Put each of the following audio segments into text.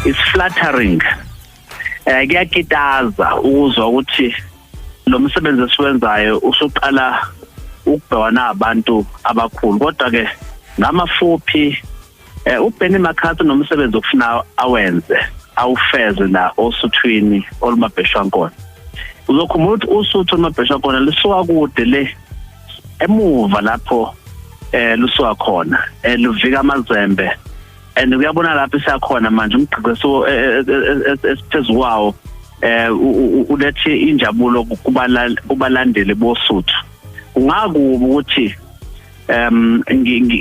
It's flattering, kuyakitaza ukuzwa ukuthi lo msebenzi esiwenzayo usuqala ukubhekwa nabantu abakhulu. Kodwa ke ngamafuphi, uBenny McCarthy nomsebenzi okufuna awenze, awufeze la oSuthwini olumabheshwankona. Uzokhumbula ukuthi uSuthu olumabheshwankona lisuka kude le emuva lapho lusuka khona, luvika amazembe, and kuyabona lapho siyakhona manje. Umgqigqo esiphezulu kwawo ulethe injabulo kubalandeli boSuthu. Kungakubi ukuthi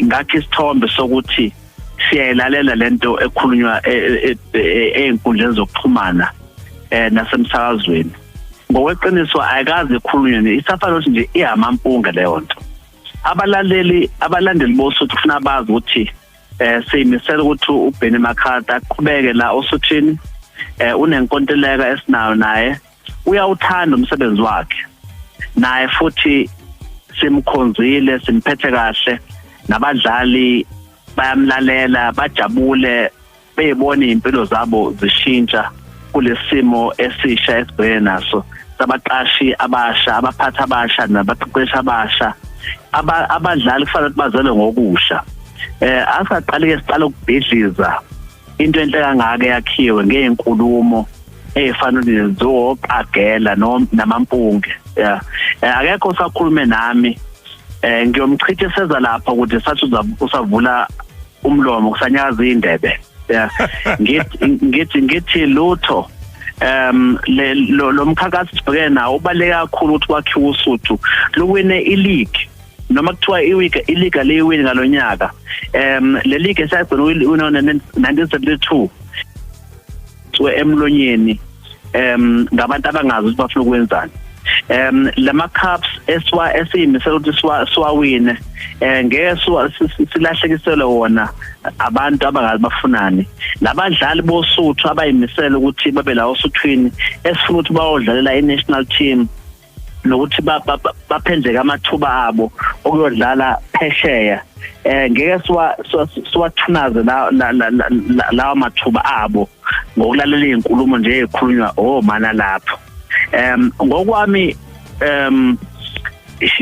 ngakho isithombe sokuthi siyayilalela lento ekhulunywa einkundleni zokuxhumana nasemsakazweni. Ngokweqiniso ayikaze ikhulunywe, isafana ukuthi nje ihamampunga leyo nto. Abalaleli, abalandeli boSuthu kufuna bazi ukuthi siyimisela ukuthi uBenny McCarthy aqhubeke la oSuthwini. Unenkontileka esinayo naye, uyawuthanda umsebenzi wakhe naye, futhi simkhonzile, simphethe kahle, nabadlali bayamlalela, bajabule beyibona impilo zabo zishintsha kulesimo esisha esibhekene naso sabaqashi abasha, abaphathi abasha nabaqeqeshi abasha. Abadlali kufanele bazelwe ngokusha. Asaqali ke siqala ukubhidliza into enhle kangaka yakhiwe ngeenkulumo ey'fana nezoqagela namampunge. Yeah, akekho usakhulume nami. Ngiyomchitha seza lapha ukuthi sathi usavula umlomo kusanyakaza indebe. Yeah, ngithi lutho. Le lo mkhankaso sibhekene nawo ubaluleke kakhulu ukuthi kwakhiwe uSuthu, luwine i-league, noma kuthiwa iwika i-league leyiwini ngalonyaka. Le league esayigcina uyiwina 1972 emlonyeni ngabantu abangazi ukuthi bafuna ukwenzani. Lama cups eswa esiyimisela ukuthi siwawine, ngeke silahlekiselwe wona abantu abangazi bafunani. Labadlali boSuthu abayimisela ukuthi babe la oSuthwini, esifuna ukuthi bayodlalela i-national team nokuthi baphendleke amathuba abo okuyodlala phesheya, ngeke siwathunaze la lawa mathuba abo ngokulalela izinkulumo nje ezikhulunywa omana lapho. Ngokwami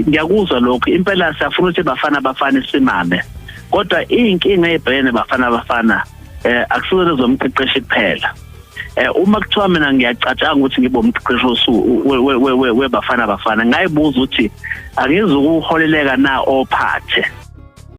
ngiyakuzwa lokho, impela siyafuna ukuthi Bafana Bafana simame, kodwa inkinga ebhekene Bafana Bafana akusizo lezomqeqeshi kuphela. Uma kuthiwa mina ngiyacatshanga ukuthi ngibe umqeqeshi weBafana Bafana, ngayibuza ukuthi angizukuholeleka na ophathe.